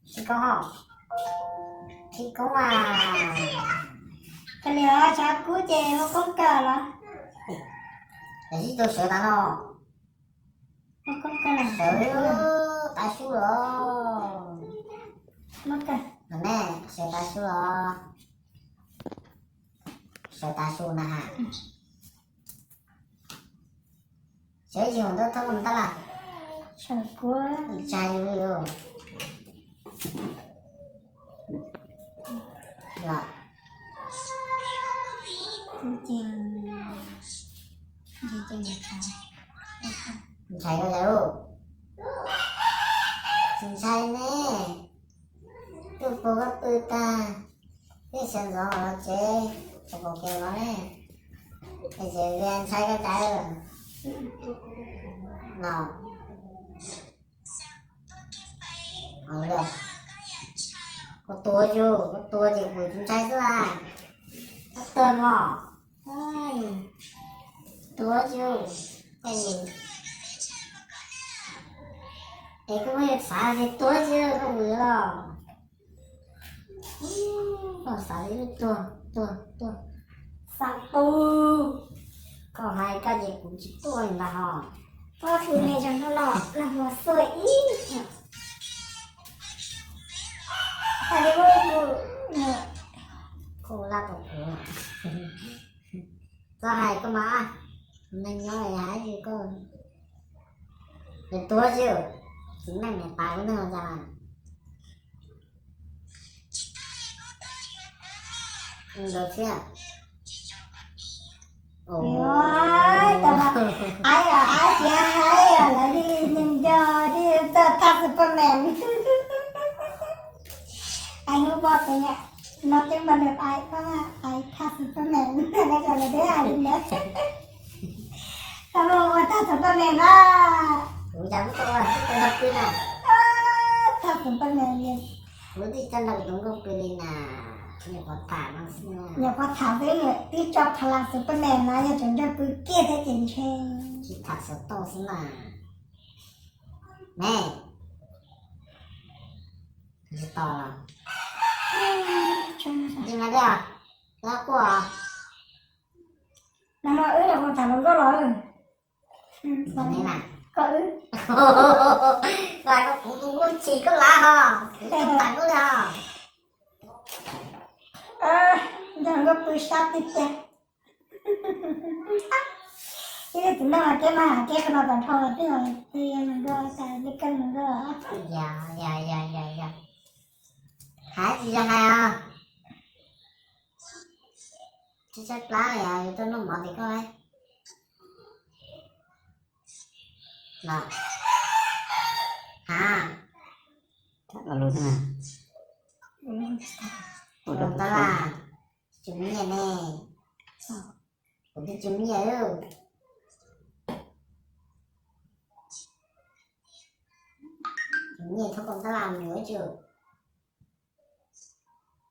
Tsis koob hos. Tsis koob a. Kawg li os, tshav kub ces ua koob kawg los. Sib tau sawv tas no. Ua koob kawg los. Sawv tas sub los. Muab kawg. Neb sawv tas sub los. Sawv tas sub na has. Sawv yus ntawd thoob tab laj. Sawv kuv. Ntshai yus li os. Los. Kuv ces, ntshai koj li. Tsis ntshai ne. Tuaj pom koj pw tag, peb sawv ntxov los tsev, pom pom kev los ne. Es ntshai koj cas no. Koj tuag yus, koj tuag ces kuv tsis ntshai xwb a. Koj tuag mog. Tuag yus, es koj muaj xav tias tuag yus koj vwm los. Koj xav tias tuag, tuag, tuag. Xav tu. Koj hais koj ces kuv tsis tuaj li ntag hos. Koj tus me zoo no los los mus xua ib. Koj li ua tus, koj laj tau kuv. Txhob hais koj mas, neeg nyob hais koj, nws tuag xwb, txiv neej niam tais lub neej los cas mas. Ntawd thiab. Aib, aib tias aib, lawv li nws nco li txog thaj Superman. Aib hnub poj xeem no twb npaj nws aib, aib thaj Superman, lawv twb hais li ntawd. Koj mus ua thaj Superman na. Kuv cas muab tau ua tib tug nrog pw na. Thaj Superman li. Kuv twb tsis tau nrog tus nkauj pw li na. Nyuam qhuav tham no xwb na. Nyuam qhuav tham xwb, twb tso pha las Superman no yog tseem nrog pw kiag thiab ces ntshe. Tsis tham xov tooj xwb na. Me, tsis tau los. Tsis mas li os, koj quaj os. Nag hmo wb nyuam qhuav tham hluas nkauj los. Koj wb, koj kuv tus nkauj chim koj lav hos, kuv tsis tham nkauj li hos. Nrog nkauj pw sab tiag tiag. Ib tug txiv neej mas kev mas kev qhov no tau dhau los twb yog hluas nkauj tas li koj hluas nkauj. Yog, yog, yog, yog, yog. Hais tsis yog hais os. Tshaib tshaib plab yog yus tuaj noj mov tim koj los. Ha, tab laj, tsum nyiaj ne. Kuv twb tsum nyiaj, tsum nyiaj thoob koom tab laj mus yuav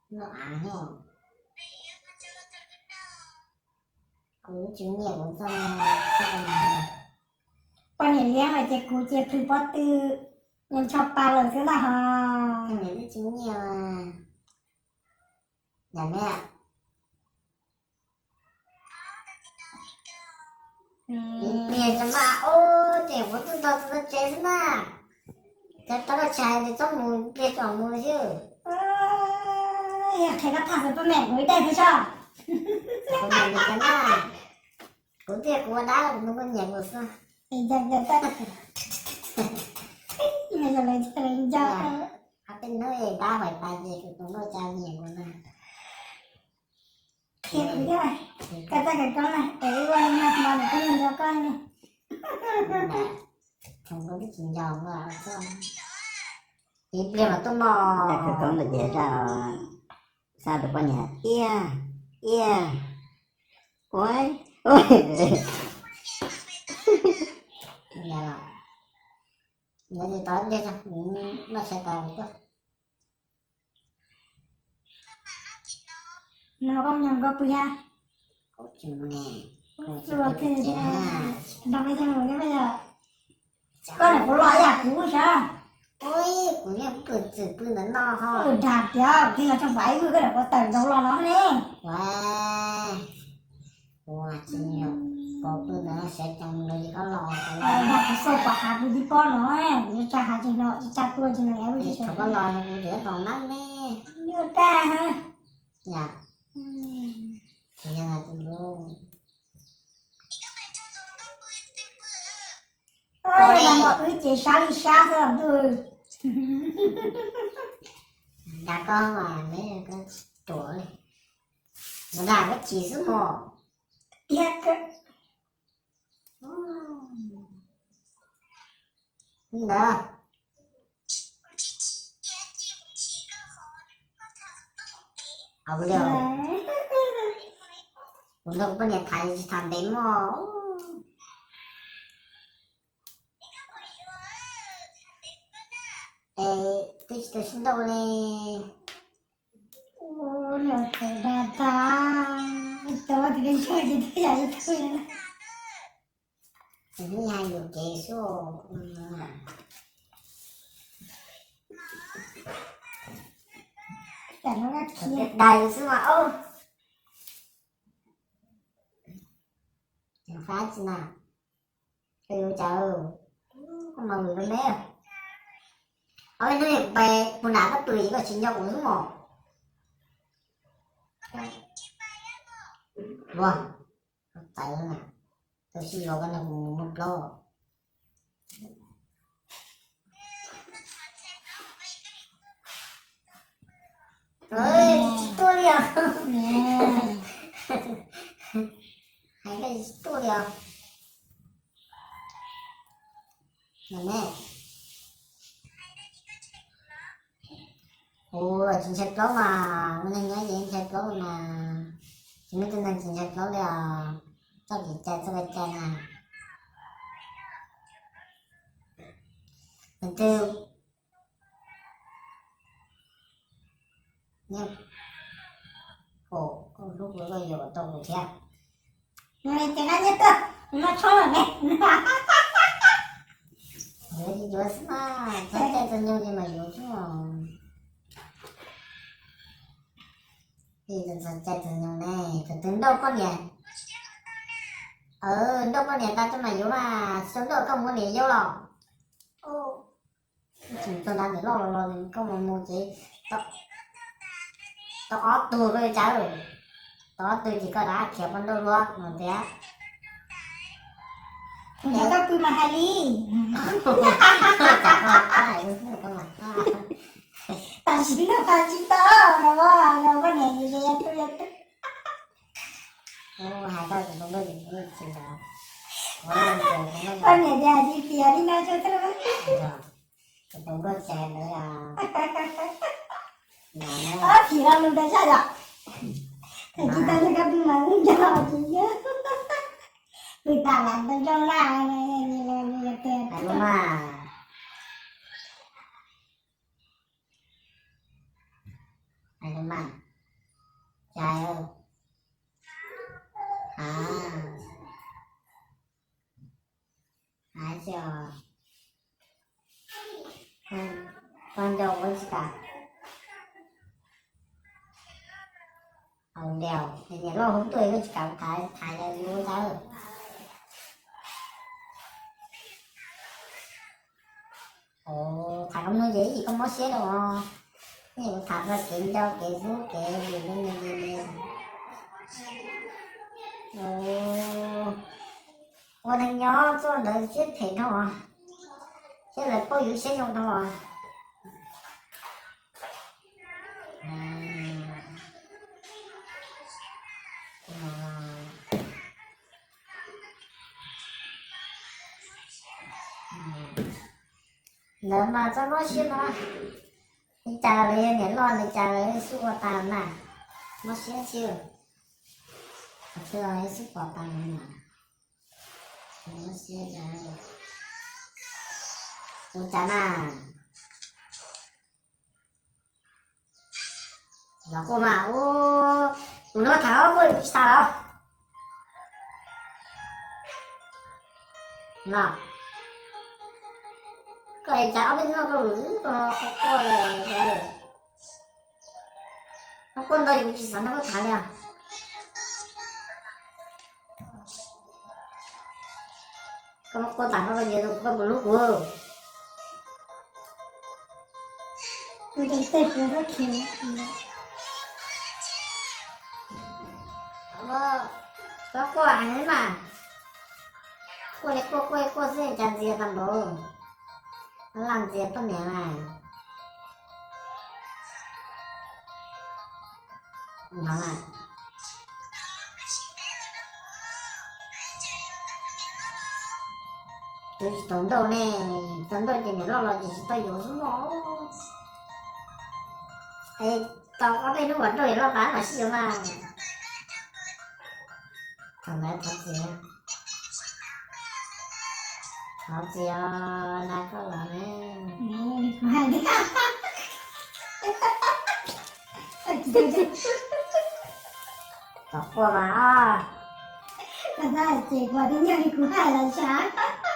tsum noj av thiab. Kuv tsum nyiaj kuv txoj, poj niam liab lawm ces kuv ces plhws pob tw, ntsho pa lawm xwb ntag hos. Niam twb tsum nyiaj, yog ne. Niam tsis mas, ub, ces kuv twb nrog tus tsev xwb na. Ces tau koj tsis hais ces txhob mus, pliag tsom mus xwb. Yog qhia koj tham Superman kuv ib daim thiab tso. Kuv tias kuv ua dab kuv tus nkauj nyiam kuv xwb. Yog lawv nco, ob peb hnub dab hais tas ces kuv tus nkauj cas nyiam kuv na. Qhia kuv thiab, koj txoj kev koob na, es ib ua li no hmo nws kuj nco koj li. Thaum kuv twb tsis nco, ib pliag mas tuaj mog. Koj koob ntawm ces sab, sab tus poj niam iab, iab, ua, ua. Nyob li tau ib pliag tso, noj tshais tas kuv tuaj. No koj nyob koj pw yam. Koj niam kuv los yam kuv sav. Ua, Kuv yeej pw txwm pw ntawm no ho. Dag tias kuv twb yog tsoom faiv ib vwj koj dam kuv tawm nraud los no ne. Ua, ua tsis nyuam, kuv pw ntawm no siav tsoos ntawd ces koj los. Dag kuv xauj pom hav kuv tib pob no, kuv tsa hav tsis los, tsa tua tsis los. Thaum koj los kuv twb tau nab ne. Yog dag. Yam, tsis yog tus lub. Oj, wb ces sab li sab xwb ntuj. Dag koj mas neb koj tsis ruam li. Nws dag koj chim xwb mos. Tiag kawg. Ntawd. Au li, kuv nrog kuv poj niam tham tsis tham ntev mog. Es twb tsis tau sib nrauj li. Ua, los txawm dag tag, cov tus peb ntsuag ces twb yog ib tug. Ces nws hais yuam kev xwb. Dais xwb mas. Fab tsis na, koj yuav cas, koj mas lwm lub neb. Ob peb hnub kuv pais puag nram koj pw koj tsis nco kuv xwb mos. Ua, txawv na, tus sib zog koj nrog kuv mus muaj plaub. Tsis tuaj li os. Hais koj tsis tuaj li os. Kuv tsis ntshai plaub mas, ua neeg nyob ces ntshai plaub mas. Tsis muaj tus neeg tsis ntshai plaub li os. Txoj kev cai txoj kev cai na. Tus twg, koj hlub kuv koj yuav kom tau kuv thiab. Ces koj nyiaj tuaj, kuv noj tshoob lawm ne. Yuav ces yuav xwb mas, txog caij txog nyoog ces mas yuav xwb os. Txog caij txog nyoog ne, tus twg nrauj poj niam, nrauj poj niam tag tso mas yuav mas, tsis nrauj koj muab niam yau los. Tsis txog nrad ntawm loj los los koj mus mus ces tau ob tug koj yuav cas, tau ob tug ces koj rov khiav poj nrauj luaj no tiag. Kuv nrog koj pw mas hais li. Tam sim no tas tsis tau no, no poj niam ces yog tu yog tu. Hais koj tus ntawd tsis, poj niam tias tsis tias li no tsis tau. Tus tus nkauj tsev ntawd, ob phim lo lus ntawd zaj yom. Thaum tsis tau nrog koj pw mas wb nco tsis yog, pw tas lam tau zoo laj. Hais lus mas, hais lus mas, cas, a, hais tsis, koj nco kuv tsis tas. Hauv liaus, niam loj hauv tuaj koj tsis kam tham, tham yus ntawd. Tham koj mloog ces ib yim koj mob siab rau os. Ib yim kuv tham txog kev nco kev hlub kev vwm li. Ua neeg nyob txoj ntawd siab phem dhau, thiab lawv paub yus siab zoo dhau. Ntawd mas txoj mob siab no, li cas los yog niam loj li cas los xub ua tas na, mob siab xwb. Qhov twg los xub pom tas na, mob siab cas, ua cas na. Los kuj mas, ua, tus no tham kuj tsis tas los. Los, Koj es cas ob peb hnub no koj lwm koj quaj quaj li, koj quaj ntau ces kuv tsis xav nrog koj tham li os. Koj muab quaj tas koj yuav tus koj puas hlub kuv? Kuv tes tes puas txhob khiav. Txhob quaj heev mas. Quaj li quaj quaj quaj xwb cas ntxias tag npaum. Laj ntxias poj niam na. No na. Tus tsis tau nrauj ne, tau nrauj ces niam loj los ces tsis tau yuav xwb mog. Es tau ob peb hnub uas nrauj es loj tas mam sib yuav mas. Thaum ntawd thov txim, thov txim os, na koj los ne. Kuv hais li, txhob quaj mas os. Koj xav hais tias kuv tus nyuj li kuv hais los sav.